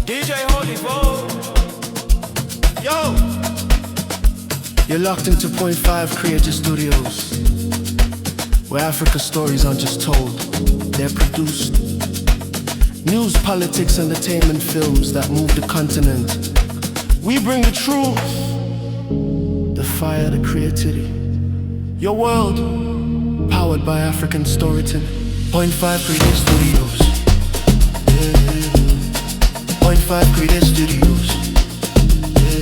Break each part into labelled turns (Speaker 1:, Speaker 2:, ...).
Speaker 1: DJ Holy Bo. Yo!
Speaker 2: You're locked into Point 5 Creative Studios, where Africa stories aren't just told, they're produced. News, politics, entertainment films that move the continent. We bring the truth, the fire, the creativity. Your world, powered by African storytelling. Point 5 Creative Studios. Yeah. Point 5 Creative Studios. Yeah.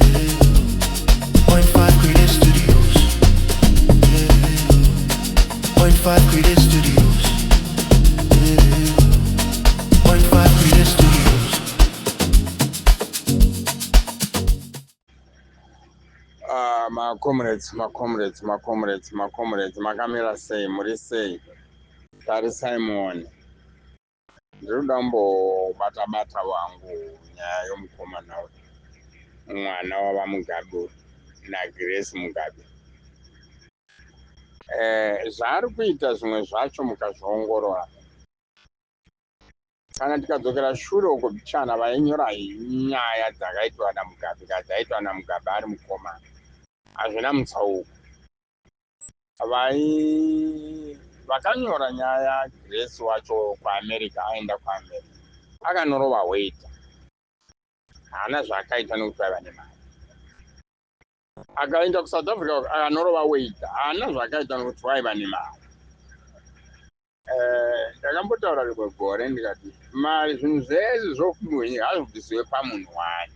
Speaker 2: Point 5 Creative Studios. Yeah. Point 5 Creative Studios. Yeah. Point 5 Creative Studios.
Speaker 3: Ah, macomrades, macomrades, macomrades, macomrades, makamira sei? Muri sei? Tarisai muone, ndiri kuda kumbobata bata wangu nyaya yomukomana uyu, mwana wavaMugabe naGrace Mugabe. Zvaari kuita zvimwe zvacho mukazviongorora, kana tikadzokera shure uko bichana, vainyora nyaya dzakaitwa naMugabe kana dzaitwa naMugabe ari mukomana, hazvina mutsauko. Vai vakanyora nyaya, Grace wacho kuAmerica, aenda kuAmerica akanorova waiter, haana zvaakaita nekuti vaiva nemari. Akaenda kuSouth Africa akanorova waiter, haana zvakaita nekuti vaiva nemari. Ndakambotaura rimwe gore ndikati mari, zvinhu zvese zvokunyika hazvibvisiwe pamunhu wani,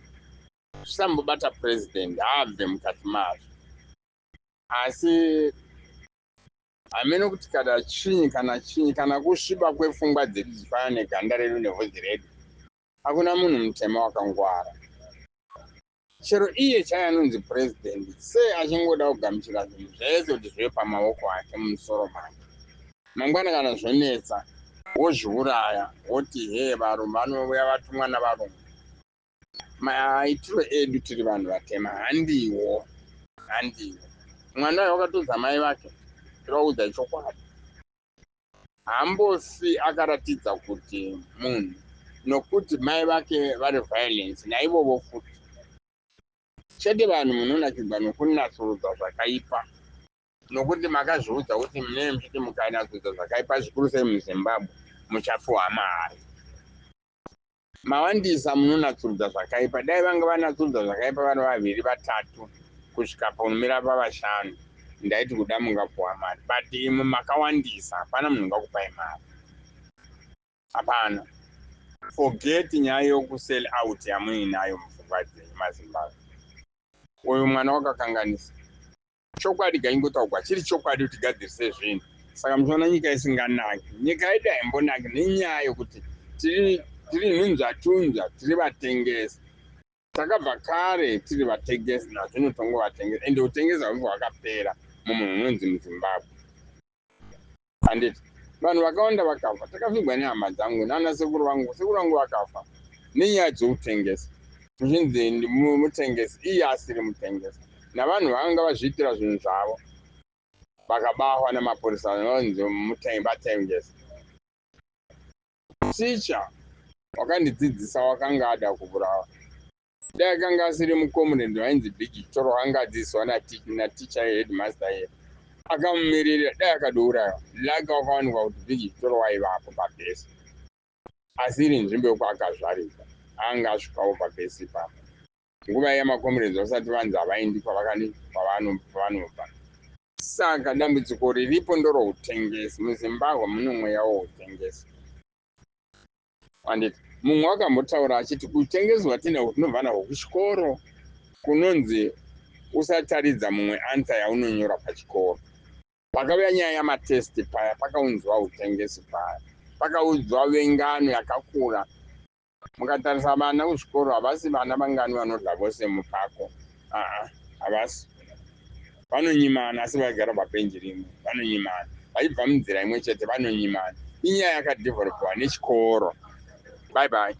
Speaker 3: zvisambobata president, haabve mukati mazvo. Asi hamene kuti kana chinyi, kana chinyi, kana kusviba kwepfungwa dzedu dzifanana neganda redu nevhudzi redu, hakuna munhu mutema wakangwara. Chero iye chai anonzi president, sei achingoda kugamuchira zvinhu zvese kuti zvive pamaoko ake, mumusoro make? Mangwana kana zvonetsa, wozviuraya, woti he, varungu vanouya, vatumwa navarungu. Maitiro edu tiri vanhu vatema handiwo, handiwo. Mwana uyo wakatodza mai vake, tinoudza chokwadi, hambofi akaratidza kuti munhu, nokuti mai vake vari violence naivovo futi chete. Vanhu munonakirwa nokunatsurudza zvakaipa, nokuti makazviudza kuti munee muchiti mukanatsurudza zvakaipa, zvikuru sei muZimbabwe, muchapiwa mari. Mawandisa munonatsurudza zvakaipa. Dai vanga vanatsurudza zvakaipa vari vaviri, vatatu, kusvika panomira pavashanu, ndaiti kuda mungapuwa mari, but imwe makawandisa, hapana munhu ungakupai mari, hapana. Forget nyaya yokusell out yamuinayo mupfungwa dzenyu, maZimbabwe. Uyu mwana wakakanganisa, chokwadi gaingotaurwa chiri chokwadi kuti gadzirise zvinhu. Saka muchiona nyika isinganaki, nyika yedu haimbonaki nenyaya yokuti tiri nhunzvatunzva, tiri vatengesi. Takabva kare tiri vatengesi, nazvino tongovatengesi, ende utengesi haufi hwakapera mumunhu unonzi muZimbabwe, handiti? Vanhu vakawanda vakafa, takavigwa nehama dzangu nana sekuru vangu. Sekuru vangu vakafa nenyaya dzoutengesi, muchinzi mutengesi, iye asiri mutengesi, navanhu vakanga vazviitira zvinhu zvavo, vakabahwa namapurisa, vanonzi vatengesi. Ticha wakandidzidzisa wakanga ada kuburawa. Dai akanga asiri mucomrade wainzi Big Toro, anga adzidziswa naticha headmaster iye akamumirira, dai akadourayiwa. Laka wakawanikwa kuti Big Toro waivapo pabhesi, asi iri nzvimbo yekwaakazvarirwa, anga asvikawo pabhesi ipapo nguva yamacomrades vasati vanzi havaendi kwavakani kwavanobva. Saka dambudziko riripo ndoroutengesi. MuZimbabwe mune mweya woutengesi, handiti? Mumwe wakambotaura achiti utengesi hwatinahwo tinobva nahwo kuchikoro, kunonzi usataridza mumwe answer yaunonyora pachikoro. Pakauya nyaya yamatest paya, pakaunzwa utengesi paya, pakaudzwa vengano yakakura. Mukatarisa vana kuzvikoro, havasi vana vangani vanodya vose mupako? Aa, havasi, vanonyimana, asi vaigara pabhenji rimwe vanonyimana, vachibva munzira imwe chete vanonyimana. Inyaya yakadevelopwa nechikoro. Bye bye.